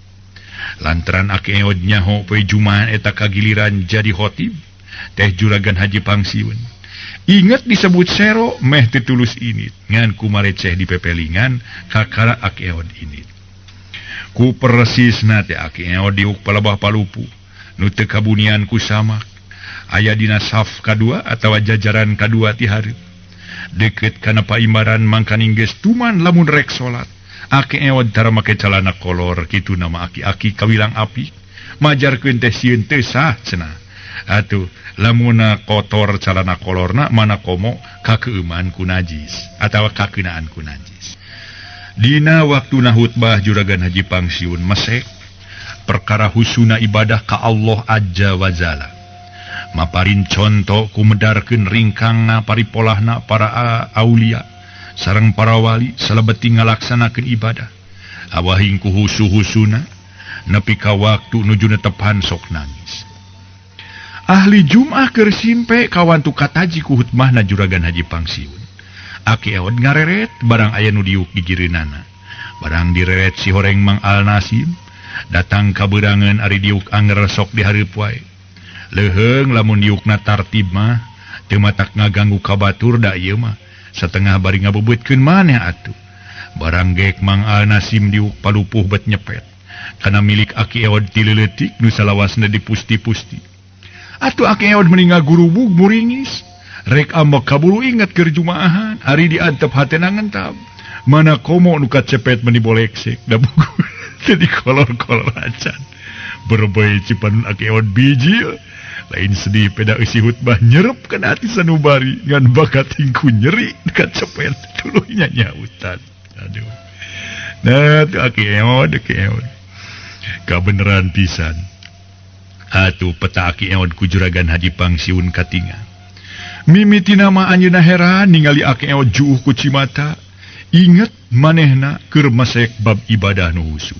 Lantaran Aki Eod nyaho poe Jumaah eta kagiliran jadi khotib teh Juragan Haji Pangsiun. Ingat disebut sero meh teu tulus init ngan ku Mareceh dipepelingan kakara Aki Eod init. Ku persisna teh Aki Eod diuk palebah palupuh nu teu kabunian ku samak aya dina saf kadua atawa jajaran kadua ti hareup. Deket kana paimbaran mangkaning geus tuman lamun rek salat. Aki Eod tara make calana kolor kitu nama aki-aki kawilang api majarkeun teh sieun teu sah cenah. Atuh lamuna kotor calana kolorna mana komo kakeuman ku najis atawa kakeunaan ku najis. Dina waktuna khutbah Juragan Haji Pangsiun mesek perkara husuna ibadah ka Allah azza wa jalla. Maparin conto ku medarkeun ringkangna paripolahna para aulia sareng para wali salebeti ngalaksanakeun ibadah. Awahing ku husu-husuna nepi ka waktu nuju netepan sok nangis. Ahli Jum'ah keur simpe kawantu kataji ku hutbahna Juragan Haji Pangsiun. Aki Eod ngareret barang aya nu diuk di gireunana. Barang direret si horeng Mang Al Nasim datang kabeurangeun ari diuk anger sok dihareup wae. Leuheung lamun diukna tartib mah teu matak ngaganggu ka batur da ieu mah satengah bari ngabebeutkeun maneh atuh. Barang gek Mang Al Nasim diuk palupuh bet nyepet. Kana milik Aki Eod ti leuletik nu salawasna dipusti-pusti. Atuh Aki Eod meni ngagurubug muringis. Rek ambek kaburu inget keur Jumaahan, ari diantep hatena ngentab. Mana komo nu kacepet meni boleksek da buku teu dikolor-kolor acan. Berbei cipanun Aki Eod biji. Lain sedih peda eusi hutbah nyerep kana ati sanubari ngan bakat hingku nyeri kacepet tuluy nyanyautan. Aduh. Nah tuh Aki Eod, Aki Eod. Kabeneran pisan. Atuh peta Aki Eod ku Juragan Haji Pangsiun katinga. Mimiti nama anjeunna heran ningali Aki Eod juuh ku cimata. Inget manehna keur mesek bab ibadah nu husu.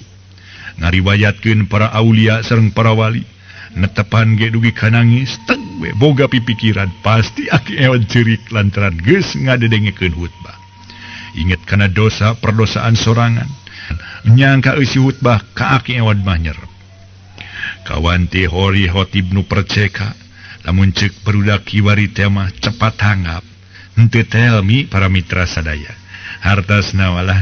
Ngariwayatkeun para aulia sareng para wali. Netepan ge dugi ka nangis teg we boga pipikiran pasti Aki Eod ceurik lantaran geus ngadedengekeun hutbah. Inget kana dosa perdosaan sorangan. Nyangka eusi hutbah ka Aki Eod mah nyerep. Kawanti hori khotib nu perceka lamun ceuk barudak kiwari teh mah cepat tanggap. Henteu telmi para mitra sadaya. Hartasna walah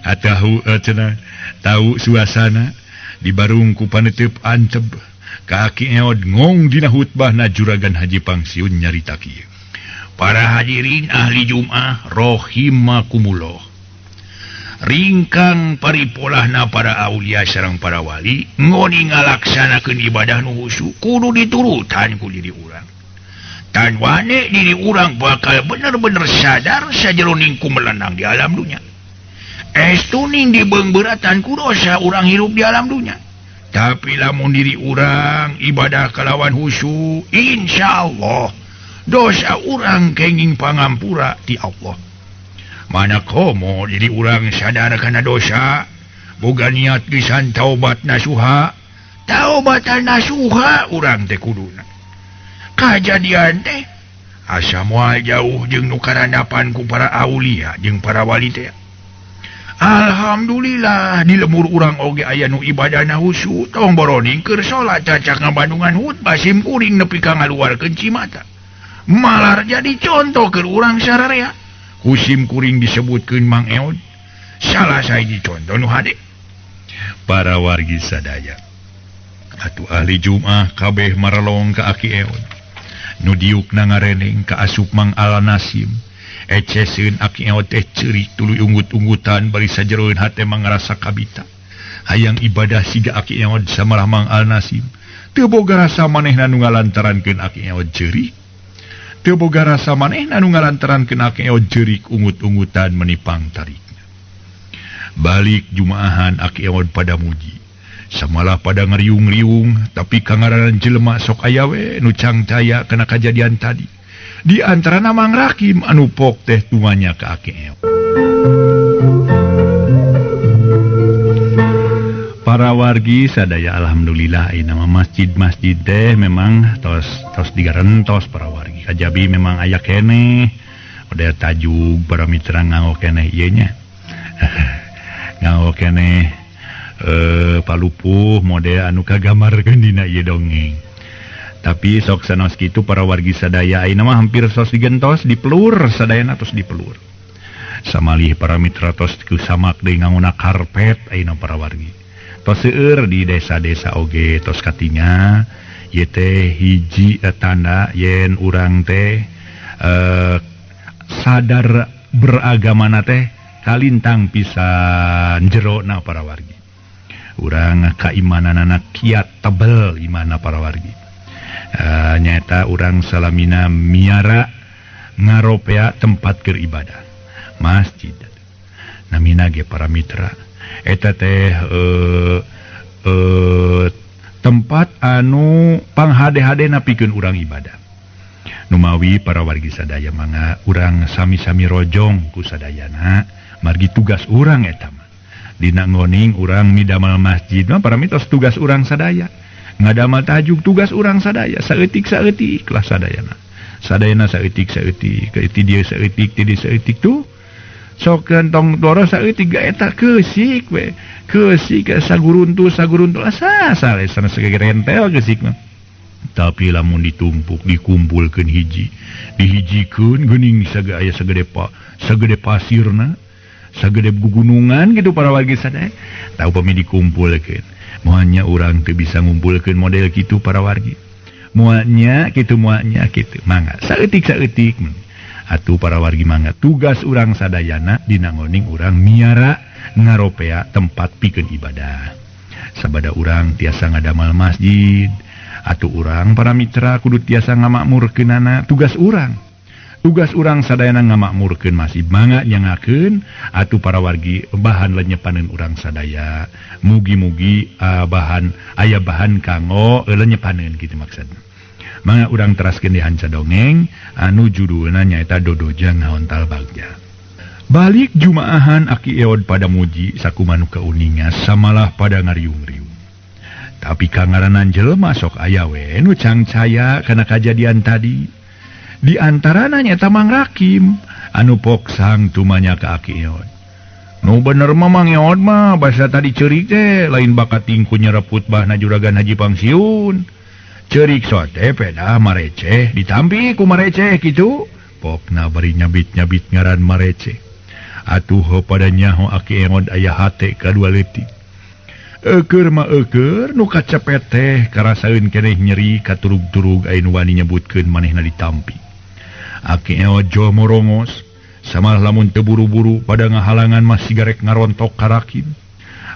atahu cenah tahu suasana di barung ku paneteup anteb. Ka Aki Eod ngong dina hutbahna Juragan Haji Pangsiun nyarita kieu. Para hadirin ahli Jum'ah rahimakumullah. Ringkang paripolahna para aulia sareng para wali ngoni ngalaksanakeun ibadah nu khusyuk kudu diturutan ku diri urang. Tan wane diri urang bakal bener-bener sadar sajeroning kumelenang di alam dunya. Estuning dibeungbeuratan ku dosa urang hirup di alam dunya. Tapi lamun diri urang ibadah kalawan khusyuk, insyaallah dosa urang kenging pangampura ti Allah. Mana komo diri urang sadar kana dosa, boga niat pisan taubat nasuha, taubatan nasuha urang teh kuduna. Kajadian teh asa moal jauh jeung nu karandapan ku para aulia jeung para wali teh. Alhamdulillah di lemur urang oge aya nu ibadahna khusyuk, tong boroning keur salat cacak ngabandungan khutbah sim kuring nepi ka ngaluarkeun cimata. Malar jadi contoh keur urang sararea. Kusim kuring disebutkeun Mang Eod salah sahiji contoh nu hade. Para wargi sadaya atuh ahli Jum'ah kabeh marelong ka Aki Eod. Nu diukna ngareneng ka asup Mang Al Nasim. Eceseun Aki Eod teh ceurik tuluy unggut-unggutan bari sajeroeun hate mah ngarasa kabita. Hayang ibadah siga Aki Eod samalah Mang Al Nasim. Teu boga rasa manehna nu ngalantarankeun Aki Eod ceurik. Teu boga rasa manehna nu ngalantarankeun Aki Eod ceurik ungut-ungutan menipang tarikna. Balik jumaahan Aki Eod pada muji. Samalah pada ngeriung-riung, tapi kangaranan jelema sok aya we nu cangcaya kana kajadian tadi. Di antarana Mang Rakim anu pok teh tumanya ka Aki Eod. Para wargi sadaya alhamdulillah ayeuna mah masjid-masjid teh memang tos digarentos para wargi. Kajabi memang aya keneh. Model tajuk para mitra nganggo keneh ieu nya. Nganggo keneh palupuh model anu kagambarkeun dina ieu dongeng. Tapi sok sanos kitu para wargi sadaya ayeuna mah hampir tos digentos dipelur sadayana tos dipelur. Samalih para mitra tos kusamak deui ngangona karpet ayeuna para wargi. Tos seueur di desa-desa oge tos katinga ieu teh hiji tanda yen urang teh sadar beragamana teh kalintang pisan jerona para wargi. Urang kaimananana kiat tebel imana para wargi. Nyaeta urang salamina miara ngaropea tempat keur ibadah masjid. Namina ge para mitra eta teh tempat anu panghade-hadena pikeun urang ibadah. Numawi para wargi sadaya mangga urang sami-sami rojong ku sadayana margi tugas urang eta mah. Dina ngoning urang midamal masjid mah para mitos tugas urang sadaya. Ngadamal tajuk tugas urang sadaya saeutik-saeutik lah sadayana. Sadayana saeutik-saeutik, ti dieu saeutik, ti dieu saeutik tuh. Sok tong doro saeutik ga eta keusik we. Keusik saguruntu saguruntu asa salesan sagerentel keusik mah. Tapi lamun ditumpuk dikumpulkeun hiji, dihijikeun geuning saga aya sagede sagede pasirna, sagede gugunungan gitu para wargi sadaya. Tahu pami dikumpulkeun. Moalnya urang teu bisa ngumpulkeun model kitu para wargi. Moalnya kitu moalnya kitu. Mangga saeutik-saeutik. Atuh para wargi mangga tugas urang sadayana dina ngoning urang miara ngaropea tempat pikeun ibadah. Sabada urang tiasa ngadamal masjid, atuh urang para mitra kudu tiasa ngamakmurkeunana tugas urang. Tugas urang sadayana ngamakmurkeun masjid mangga nyangakeun atuh para wargi bahan lenyepaneun urang sadaya. Mugi-mugi bahan aya bahan kanggo lenyepaneun kitu maksudna. Mangga urang teraskeun di hanca dongeng anu judulna nyaeta Dodoja Ngahontal Bagja. Balik jumaahan Aki Eod pada muji sakumanu kauninga samalah pada ngariung-riung. Tapi kangaranan jelema sok aya we nu cangcaya kana kajadian tadi. Di antarana nyaeta Mang Rakim anu poksang tumanya ka Aki Eod. Nu bener mah Mang Eod mah basa tadi ceurik teh lain bakat tingku nyereput bahna juragan Haji Pangsiun. Ceurik sote pedah mareceh ditampi ku mareceh kitu. Pokna bari nyabit-nyabit ngaran mareceh. Atuh pada nyaho Aki Eod aya hate kadua leutik. Eukeur mah eukeur nu kacepet teh karasaeun keneh nyeri katurug-turug aya nu wani nyebutkeun manehna ditampi. Aki Eod jo morongos samalah lamun teu buru-buru pada ngahalangan masih garek ngarontok karakin.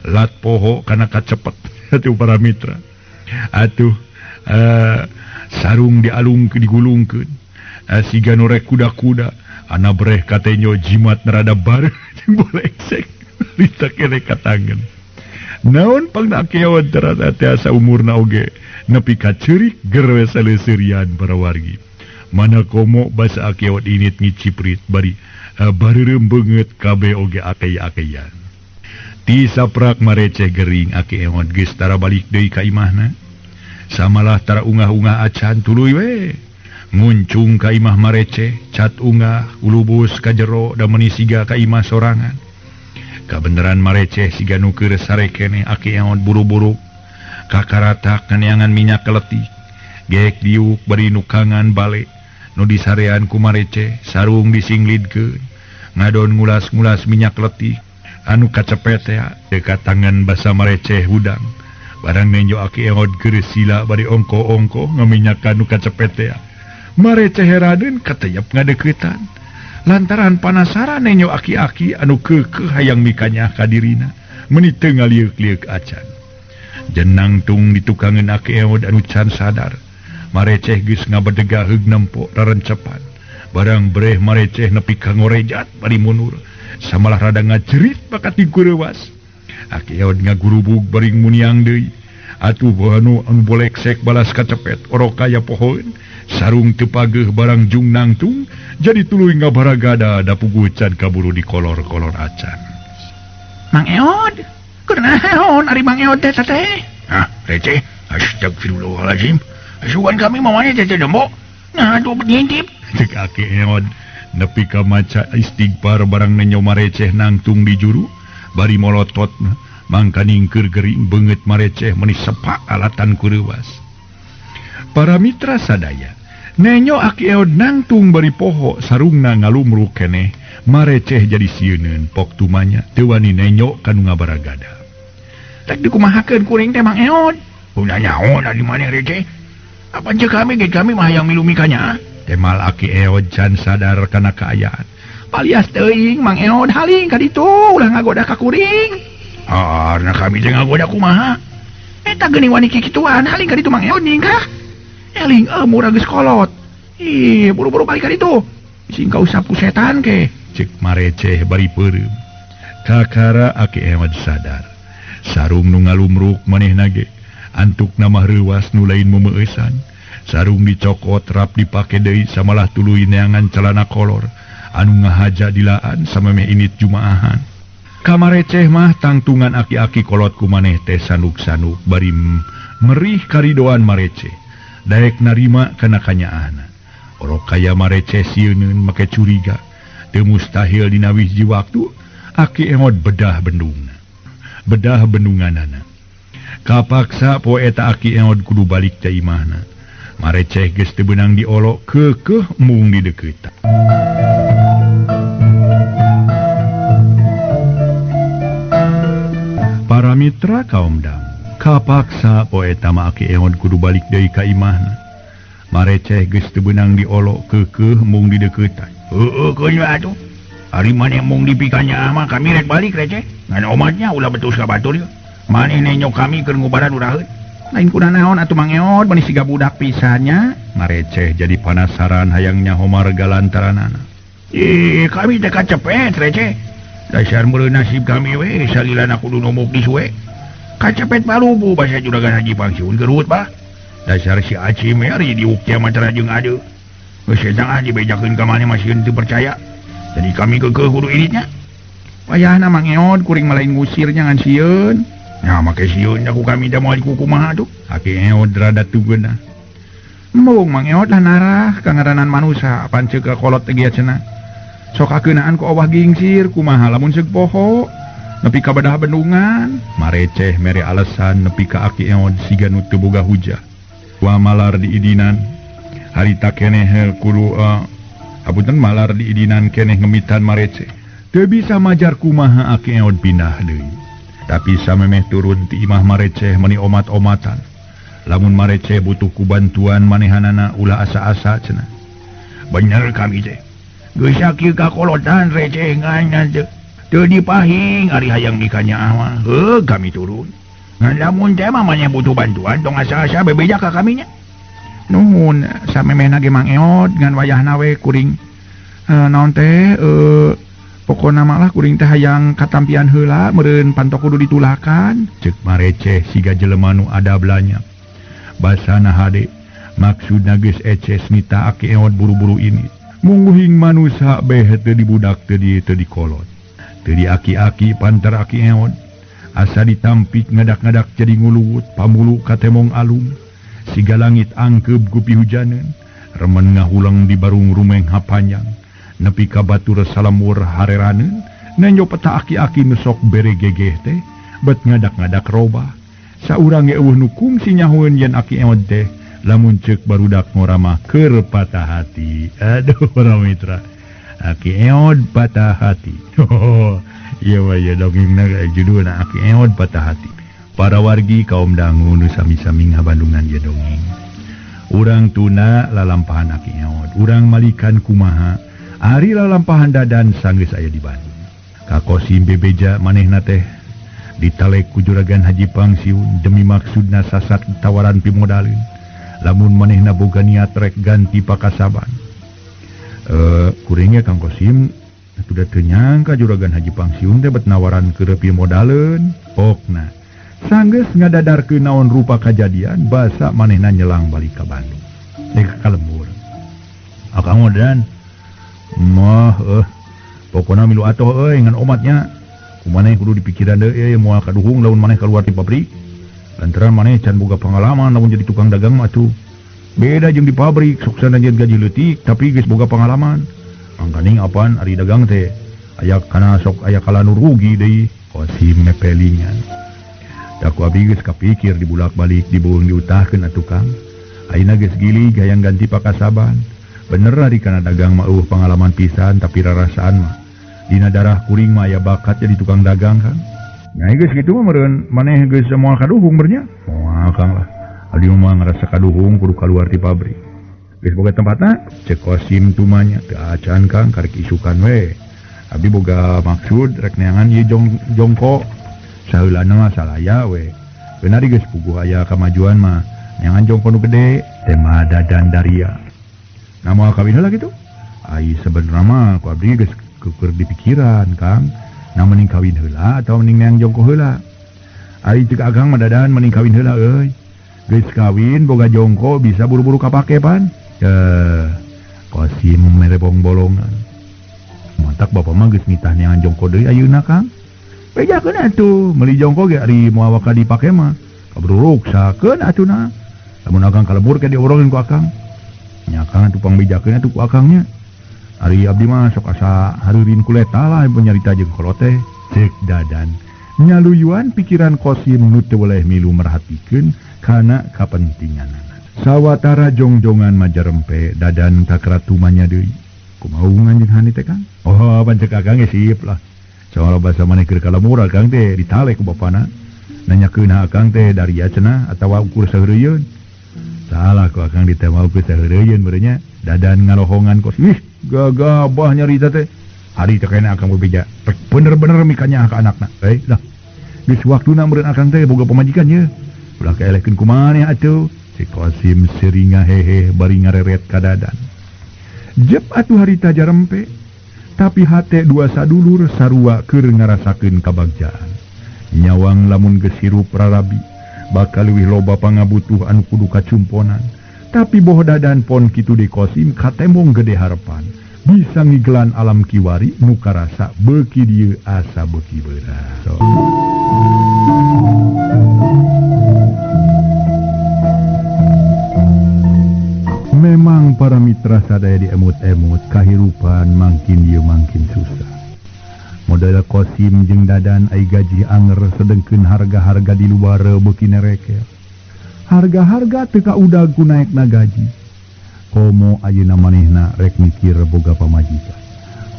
Lat poho kana kacepet atuh para mitra. Atuh sarung dialung digulungkeun. Siga nu rek kuda-kuda ana breh katenyo jimat nerada bar jeung boleksek rita kene katangen. Naon pangna Aki Eod terada tiasa umurna oge nepi ka ceurik gerwe saleseurian para wargi. Mana komo basa Aki Eod init ngiciprit bari bareureum beungeut kabeh oge akei-akeian. Ti saprak mareceh gering Aki Eod geus tara balik deui ka imahna. Samalah tara ungah-ungah acan tuluy we. Nguncung ka imah mareceh, cat ungah, ulubus ka jero da meuni siga ka imah sorangan. Kabeneran mareceh siga nu keur sare keneh Aki Eod buru-buru kakaratak nganeangan minyak keletik. Geek diuk bari nukangan bale nu disarean ku mareceh, sarung disinglidkeun. Ngadon ngulas-ngulas minyak letih anu kacepet teh dekat tangan basa mareceh hudang. Barang nenjo Aki Eod keur sila bari ongko-ongko ngaminyakan nu kacepet teh. Mareceh heraneun kateyep ngadeuketan. Lantaran panasaran nenjo aki-aki anu keukeuh hayang mikanyah ka dirina meuni teu ngalieuk-lieuk acan. Jenang tung ditukangeun Aki Eod anu can sadar. Mareceh geus ngabedega heug nempo rarencepan. Barang breh mareceh nepi ka ngorejat bari mundur. Samalah rada ngajerit bakat digureuwas. Aki Eod ngagurubug bari muniang deui. Atuh anu anu boleksek balas kacepet orok kaya pohoeun. Sarung teu pageuh barang jung nangtung jadi tuluy ngabaragada da puguh can kaburu dikolor-kolor acan. Mang Eod, kunaon ari Mang Eod teh teh? Hah, receh. Astagfirullahalazim. Asuhan kami mamanya teh dembo. Nah, aduh ngintip. Cek Aki Eod nepi ka maca istighfar barang nenyo mareceh nangtung di juru bari molotot mangkaning keur gering beungeut mareceh meuni sepak alatan kureuwas. Para mitra sadaya, nenyo Aki Eod nangtung bari poho sarungna ngalumruk keneh mareceh jadi sieuneun pok tumanya teu wani nenyo kanu ngabaragada. Tek dikumahakeun kuring teh Mang Eod. Ulah nyaho da di maneh receh. Apa jeung kami ge kami mah hayang milu mikanya. Temal Aki Eod can sadar kana kaayaan. Palias teuing Mang Eod haling ka ditu ulah ngagoda ka kuring. Ah, na kami teh ngagoda kumaha? Eta geuning wani kikituan haling ka ditu Mang Eod ningkah. Eling murah geus kolot. Ih, buru-buru balik ka ditu. Sing kausap ku setan ke. Cek mareceh bari peureum. Kakara Aki Eod sadar. Sarung nu ngalumruk manehna ge antukna mah reuwas nu lain meumeusan. Sarung dicokot rap dipake deui samalah tuluy neangan celana kolor anu ngahaja dilaan samemeh init jumaahan. Kamareceh mah tangtungan aki-aki kolot ku maneh teh sanuk-sanuk bari merih karidoan mareceh. Daek narima kana kanyaahna. Orok kaya mareceh sieuneun make curiga. Teu mustahil dina wiji waktu Aki Eod bedah bendungna. Bedah bendunganana. Kapaksa poe eta Aki Eod kudu balik ka imahna. Mareceh geus teu beunang diolok keukeuh mung dideuketan. Para mitra kaum dam, kapaksa poe eta mah Aki Eod kudu balik deui ka imahna. Mareceh geus teu beunang diolok keukeuh mung dideuketan. Heueuh keun atuh. Ari maneh mung dipikanya mah kami rek balik receh. Ngan omatnya ulah betus ka batur ieu. Maneh nenyo kami keur ngubaran uraheun. Lain kuna naon atuh Mang Eod meuni siga budak pisannya. Mareceh jadi panasaran hayang nyaho marga lantaranana. Ih, kami teh kacepet receh. Dasar meureun nasib kami we salilana kudu nomok di suwe. Kacepet barubu basa juragan Haji Pangsiun gerut bah. Dasar si Aci Meri diuk teh mah tara jeung ade. Geus sedang ah dibejakeun ka maneh masih teu percaya. Jadi kami keukeuh kudu iritnya. Wayahna Mang Eod kuring mah lain ngusirnya ngan sieun. Nah, make sieun ku kami teh moal kukumaha tuh. Aki Eod rada tugeunah. Embung Mang Eod lah narah ka ngaranan manusa panceu ka kolot teh geus cenah. Sok kakeunaan ku awah gingsir kumaha lamun seug poho nepi ka bedah bendungan. Mareceh mere alasan nepi ka Aki Eod siga nu teu boga hujah. Wa malar diidinan harita keneh kudu apunten malar diidinan keneh ngemitan mareceh. Teu bisa majar kumaha Aki Eod pindah deui. Tapi samemeh turun ti imah mareceh meuni omat-omatan. Lamun mareceh butuh ku bantuan manehanana ulah asa-asa cenah. Bener kami teh. Geus sakieu kakolotan receh ngan teu. Teu dipahing ari hayang nikahnya mah. Heuh kami turun. Ngan lamun teh mah maneh butuh bantuan tong asa-asa bebeja ka kami nya. Nuhun samemehna ge Mang Eod ngan wayahna we kuring naon teh pokona mah lah kuring teh hayang katampian heula meureun panto kudu ditulakan. Cek mareceh siga jelema nu adab lanyap. Basana hade maksudna geus eces nita Aki Eod buru-buru ini. Mungguhing manusa beh teu dibudak teu di teu dikolot. Teu diaki-aki pantar Aki Eod. Asa ditampik ngadak-ngadak jadi nguluwut pamulu katemong alung. Siga langit angkeub ku pihujaneun. Remen ngahulang di barung rumeng hapanjang. Nepi ka batur salamur hareraneun. Nenjo peta aki-aki nu sok bere gegeh teh bet ngadak-ngadak robah. Saurang ge eueuh nu kungsi nyahoeun yen Aki Eod teh lamun ceuk barudak ngoramah keur patah hati. Aduh para mitra, Aki Eod patah hati. Ieu mah ieu dongengna judulna Aki Eod patah hati. Para wargi kaum dangu nu sami-sami ngabandungan ieu dongeng. Urang tuna lalampahan Aki Eod, urang malikan kumaha ari lalampahan Dadan sanggeus aya di Bandung. Ka Kosim bebeja manehna teh ditalek ku Juragan Haji Pangsiun demi maksudna sasat tawaran pimodaleun. Lamun manehna boga niat rek ganti pakasaban. Kuringnya Kang Kosim atuh da teu nyangka Juragan Haji Pangsiun teh bet nawaran keur pimodaleun. Pokna sanggeus ngadadarkeun naon rupa kajadian basa manehna nyelang balik ka Bandung. Ka lembur. Akang Odan mah pokona milu atoh euy ngan omatnya. Kumaneh kudu dipikiran deui moal kaduhung lamun maneh kaluar ti pabrik. Lantaran maneh can boga pengalaman lamun jadi tukang dagang mah atuh. Beda jeung di pabrik sok sanajan gaji leutik tapi geus boga pengalaman. Mangkaning apan ari dagang teh aya kana sok aya kala nu rugi deui. Kosim mepelingan. Da ku abi geus kapikir dibulak-balik dibeung diutahkeun atuh Kang. Ayeuna geus gili hayang ganti pakasaban. Bener ari kana dagang mah eueuh pengalaman pisan tapi rarasaan mah dina darah kuring mah aya bakat jadi tukang dagang Kang. Nah geus kitu mah meureun maneh geus moal kaduhung bernya. Moal Kang lah. Abdi mah ngarasa kaduhung kudu kaluar ti pabrik. Geus boga tempatna cek Kosim tumanya teu acan Kang karek isukan we. Abdi boga maksud rek neangan ieu jongko. Saheulana mah salaya we. Bener geus puguh aya kamajuan mah neangan jongko nu gede tema Dadan Daria. Nah moal kawin heula kitu. Ai sebenarnya mah ku abdi geus keukeur di pikiran Kang. Nah mending kawin heula atau mending neang jongko heula. Ai ceuk Akang mah Dadan mending kawin heula euy. Geus kawin boga jongko bisa buru-buru kapake pan. Kosim merebong bolongan. Mantak bapak mah geus nitah neangan jongko deui ayeuna Kang. Bejakeun atuh meuli jongko ge ari moal waka dipake mah. Kaburu ruksakeun atuh na. Lamun Akang ka lembur ke diobrolkeun ku Akang. Nya Akang atuh pangbejakeun atuh ku Akangnya. Ari abdi mah sok asa hareurin kuleta lah nyarita jeung kolot teh. Cek Dadan. Nyaluyuan pikiran Kosim nu teu weleh milu merhatikeun kana kapentinganana. Sawatara jongjongan majarempe Dadan kakratumanya deui. Kumaha hubungan jeung Hani teh Kang? Oh, pan cek Akang ge sip lah. Soal basa maneh keur ka lembur Akang teh ditalek ku bapana. Nanyakeun Akang teh daria cenah atawa ukur saheureuyeun. Salah ku Akang ditema ukur saheureuyeun meureun nya. Dadan ngalohongan kos. Ih, gagabah nyarita teh. Hari teh kena Akang bebeja. Bener-bener mikanya ka anakna. Lah. Geus waktuna meureun Akang teh boga pamajikan ye. Ulah kaelehkeun ku maneh atuh. Si Kosim seringa hehe bari ngareret ka Dadan. Jep atuh harita jarempe. Tapi hate dua sadulur sarua keur ngarasakeun kabagjaan. Nyawang lamun geus hirup rarabi bakal leuwih loba pangabutuh anu kudu kacumponan. Tapi boh Dadan pon kitu deui Kosim katembong gede harepan. Bisa ngigelan alam kiwari nu karasa beuki dieu asa beuki beurang. So. Memang para mitra sadaya diemut-emut kahirupan mangkin dieu mangkin susah. Model Kosim jeung Dadan ai gaji anger sedengkeun harga-harga di luar beuki nerekel. Harga-harga teu kaudag ku naekna gaji. Komo ayeuna manehna rek mikir boga pamajikan.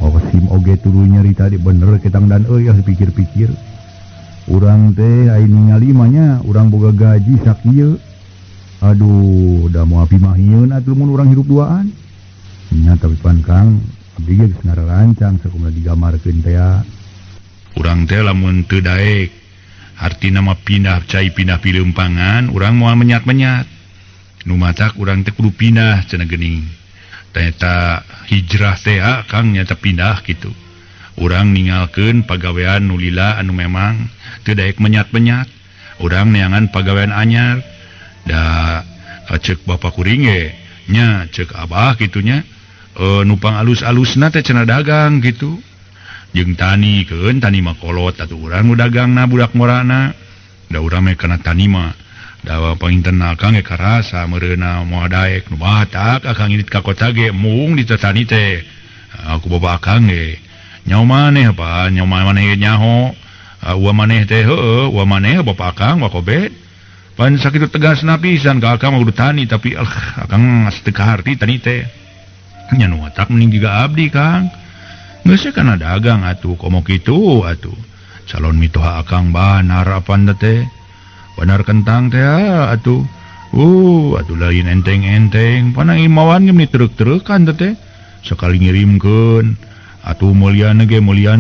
Kosim oge tuluy nyarita di bener ketang dan euy dipikir-pikir. Urang teh ai ningali mah nya urang boga gaji sakieu. Aduh, da moal pimahieun atuh mun urang hirup duaan. Nya tapi pan Kang abdi ge geus ngarancang sakumaha digambarkeun teh urang teh lamun teu daek artina mah pindah cai pindah pileumpangan urang moal menyat-menyat nu matak urang teh kudu pindah cenah geuning ternyata hijrah teh Kang nyata pindah gitu urang ninggalkeun pagawean nu lila anu memang teu daek menyat-menyat urang neangan pagawean anyar da cek bapak kuring ge nya cek abah kitunya nupang alus-alusna teh cenah dagang gitu jeung tani keun tani mah kolot atuh urang nu dagangna budak morana da urang mah kana tani mah da panginten akang ge karasa meureunna moal daek nu batak akang indit ka kota ge mung di tani teh aku bapak akang ge nyaho maneh apa nyaho maneh nyaho ua maneh teh heueuh ua maneh bapak akang wakobet pan sakitu tegasna pisan ka akang mah kudu tani tapi akang geus teu kaharti tani teh nya nu matak mending juga abdi Kang geus kana dagang atuh komo kitu atuh calon mitoha akang banar apan teh banar kentang teh atuh atuh lain enteng-enteng panang imawan ge meni truk-trukan teh sekali ngirimkeun atuh meulian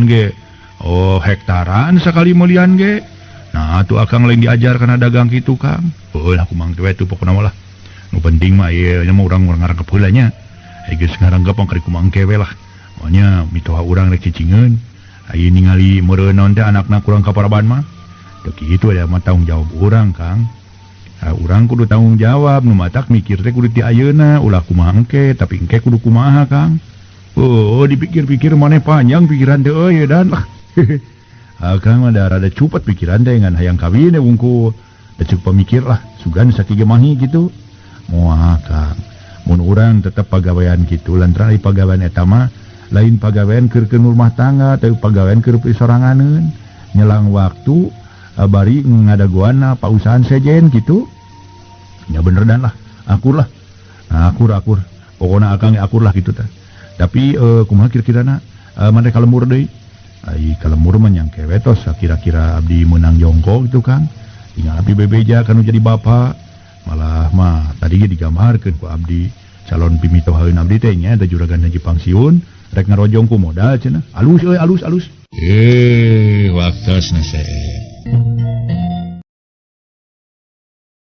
ge oh hektaran sekali meulian ge nah atuh akang lain diajar kana dagang kitu Kang heuh aku mang teh atuh pokona mah lah nu penting mah ieu nya mah urang ngarangkep heula nya geus ngaranggap mah kari kumang kewe lah moalnya mitoha urang rek cicingeun aya ningali meureun naon teh anakna kurang ka paraban mah teu kitu aya mah tanggung jawab urang Kang urang kudu tanggung jawab nu matak mikir teh kudu ti ayeuna ulah kumaha engke tapi engke kudu kumaha Kang oh dipikir-pikir maneh panjang pikiran teh euy dan lah Akang mah da rada cupet pikiran teh ngan hayang kawin we wungkul da ceuk pamikir lah sugan sakieu mahi kitu moal Kang mun urang tetep pagawean kitu lantaran ari pagawean eta mah lain pagawean keur rumah tangga tapi pagawean keur pisoranganeun nyelang waktu bari ngadagoanna pausahaan sejen gitu nya bener dan lah akur lah akur akur pokona akang akur lah gitu tah tapi kumaha kira-kirana maneh ka lembur deui ai ka lembur mah nyang kewe tos kira-kira abdi meunang jongko gitu Kang tinggal abdi bebeja kanu jadi bapak malah mah tadi ge digambarkeun ku abdi calon pimitohaeun abdi teh nya da juragan haji pangsiun rek ngarojong ku modal cenah alus euy alus alus waktosna seep.